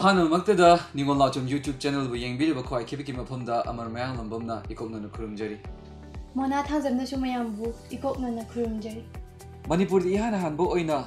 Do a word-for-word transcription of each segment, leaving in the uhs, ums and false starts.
ꯑꯍꯥꯟꯕꯃꯛꯇꯗ ꯅꯤꯉꯣꯜ ꯅꯥꯆꯣꯝ YouTube channelꯕꯨ ꯌꯦꯡꯕꯤꯔꯤꯕ ꯈ꯭ꯋꯥꯏ ꯈꯤꯕꯤꯛꯀꯤ ꯃꯐꯝꯗ ꯑꯃꯔ ꯃꯌꯥꯡꯂꯝꯕꯝꯅ ꯏꯀꯣꯛꯅꯅ ꯈꯨꯔꯨꯝꯖꯔꯤ꯫ ꯃꯣꯅꯥ ꯊꯥꯡꯖꯝꯅꯁꯨ ꯃꯌꯥꯝꯕꯨ ꯏꯀꯣꯛꯅꯅ ꯈꯨꯔꯨꯝꯖꯔꯤ꯫ ꯃꯅꯤꯄꯨꯔꯗ ꯏꯍꯥꯟ ꯍꯥꯟꯕ ꯑꯣꯏꯅ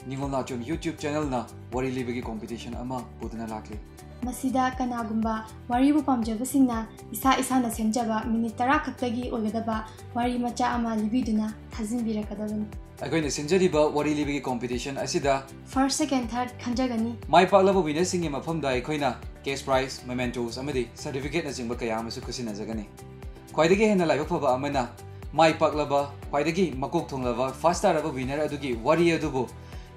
ꯅꯤꯉꯣꯜ ꯅꯥꯆꯣꯝ YouTube channelꯅ ꯋꯥꯔꯤ ꯂꯤꯕꯒꯤ competition ꯑꯃ ꯄꯨꯗꯨꯅ ꯂꯥꯛꯂꯤ꯫ ꯃꯁꯤꯗ ꯀꯅꯥꯒꯨꯝꯕ ꯋꯥꯔꯤꯕꯨ ꯄꯥꯝꯖꯕꯁꯤꯡꯅ ꯏꯁꯥ ꯏꯁꯥꯅ ꯁꯦꯝꯖꯕ ꯃꯤꯅꯤꯠ ꯇꯔꯥ ꯈꯛꯇꯒꯤ ꯑꯣꯏꯒꯗꯕ ꯋꯥꯔꯤ ꯃꯆꯥ ꯑꯃ ꯂꯤꯕꯤꯗꯨꯅ ꯊꯥꯖꯤꯟꯕꯤꯔꯛꯀꯗꯕꯅꯤ꯫ ꯑꯩꯈꯣꯏꯅ ꯁꯤꯟꯖꯔꯤꯕ ꯋꯥꯔꯤ ꯂꯤꯕꯒꯤ competition ꯑꯁꯤꯗ First, second, third ꯈꯟꯖꯒꯅꯤ꯫ ꯃꯥꯏ ꯄꯥꯛꯂꯕ winnerꯁꯤꯡꯒꯤ ꯃꯐꯝꯗ ꯑꯩꯈꯣꯏꯅ cash prize, mementos ꯑꯃꯗꯤ certificateꯅꯆꯤꯡꯕ ꯀꯌꯥ ꯑꯃꯁꯨ ꯈꯨꯠꯁꯤꯟꯅꯖꯒꯅꯤ꯫ ꯈ꯭ꯋꯥꯏꯗꯒꯤ ꯍꯦꯟꯅ ꯂꯥꯏꯕꯛ ꯐꯕ ꯑꯃꯅ ꯃꯥꯏ ꯄꯥꯛꯂꯕ, ꯈ꯭ꯋꯥꯏꯗꯒꯤ ꯃꯀꯣꯛ ꯊꯣꯡꯂꯕ, first ꯇꯥꯔꯕ winner ꯑꯗꯨꯒꯤ ꯋꯥꯔꯤ ꯑꯗꯨꯕꯨ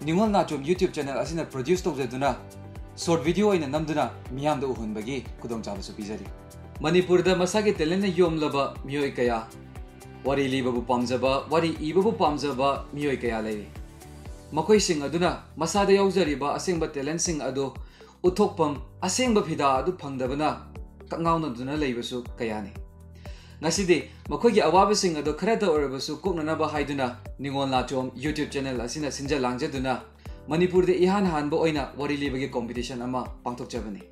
ꯅꯤꯉꯣꯜ ꯅꯥꯆꯣꯝ YouTube channel ꯑꯁꯤꯅ produce ꯇꯧꯖꯗꯨꯅ short video ꯑꯣꯏꯅ ꯅꯝꯗꯨꯅ ꯃꯤꯌꯥꯝꯗ ꯎꯍꯟꯕꯒꯤ ꯈꯨꯗꯣꯡꯆꯥꯕꯁꯨ ꯄꯤꯖꯔꯤ꯫ ꯃꯅꯤꯄꯨꯔꯗ ꯃꯁꯥꯒꯤ talentꯅ ꯌꯣꯝꯂꯕ ꯃꯤꯑꯣꯏ ꯀꯌꯥ, ꯋꯥꯔꯤ ꯂꯤꯕꯕꯨ ꯄꯥꯝꯖꯕ, ꯋꯥꯔꯤ ꯏꯕꯕꯨ ꯄꯥꯝꯖꯕ ꯃꯤꯑꯣꯏ ꯀꯌꯥ ꯂꯩꯔꯤ꯫ ꯃꯈꯣꯏꯁꯤꯡ ꯑꯗꯨꯅ ꯃꯁꯥꯗ ꯌꯥꯎꯖꯔꯤꯕ ꯑꯁꯦꯡꯕ talentꯁꯤꯡ ꯑꯗꯨ ꯎꯠꯊꯣꯛꯐꯝ, ꯑꯁꯦꯡꯕ ꯐꯤꯗꯥ ꯑꯗꯨ ꯐꯪꯗꯕꯅ ꯀꯛꯉꯥꯎꯅꯗꯨꯅ ꯂꯩꯕꯁꯨ ꯀꯌꯥꯅꯤ꯫ ꯉꯁꯤꯗꯤ ꯃꯈꯣꯏꯒꯤ ꯑꯋꯥꯕꯁꯤꯡ ꯑꯗꯨ ꯈꯔꯇ ꯑꯣꯏꯔꯕꯁꯨ ꯀꯣꯛꯅꯅꯕ ꯍꯥꯏꯗꯨꯅ ꯅꯤꯉꯣꯜ ꯅꯥꯆꯣꯝ YouTube channel ꯑꯁꯤꯅ ꯁꯤꯟꯖ ꯂꯥꯡꯖꯗꯨꯅ ꯃꯅꯤꯄꯨꯔꯗ ꯏꯍꯥꯟ ꯍꯥꯟꯕ ꯑꯣꯏꯅ ꯋꯥꯔꯤ ꯂꯤꯕꯒꯤ competition ꯑꯃ ꯄꯥꯡꯊꯣꯛꯆꯕꯅꯤ꯫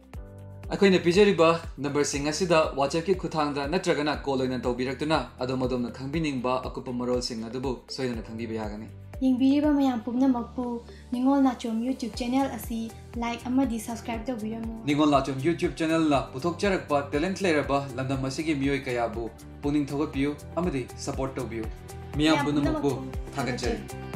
ꯑꯩꯈꯣꯏꯅ ꯄꯤꯖꯔꯤꯕ numberꯁꯤꯡ ꯑꯁꯤꯗ WhatsAppꯀꯤ ꯈꯨꯠꯊꯥꯡꯗ ꯅꯠꯇ꯭ꯔꯒꯅ call ꯑꯣꯏꯅ ꯇꯧꯕꯤꯔꯛꯇꯨꯅ ꯑꯗꯣꯝ ꯑꯗꯣꯝꯅ ꯈꯪꯕꯤꯅꯤꯡꯕ ꯑꯀꯨꯞꯄ ꯃꯔꯣꯜꯁꯤꯡ ꯑꯗꯨꯕꯨ ꯁꯣꯏꯗꯅ ꯈꯪꯕꯤꯕ ꯌꯥꯒꯅꯤ꯫ ꯌꯦꯡꯕꯤꯔꯤꯕ ꯃꯌꯥꯝ ꯄꯨꯝꯅꯃꯛꯄꯨ ꯅꯤꯉꯣꯜ ꯅꯥꯆꯣꯝ YouTube channel ꯑꯁꯤ like ꯑꯃꯗꯤ subscribe ꯇꯧꯕꯤꯔꯝꯃꯨ꯫ ꯅꯤꯉꯣꯜ ꯅꯥꯆꯣꯝ YouTube channelꯅ ꯄꯨꯊꯣꯛꯆꯔꯛꯄ talent ꯂꯩꯔꯕ ꯂꯝꯗꯝ ꯑꯁꯤꯒꯤ ꯃꯤꯑꯣꯏ ꯀꯌꯥꯕꯨ ꯄꯨꯛꯅꯤꯡ ꯊꯧꯒꯠꯄꯤꯌꯨ ꯑꯃꯗꯤ support ꯇꯧꯕꯤꯌꯨ꯫ ꯃꯤꯌꯥꯝ ꯄꯨꯝꯅꯃꯛꯄꯨ ꯊꯥꯒꯠꯆꯔꯤ꯫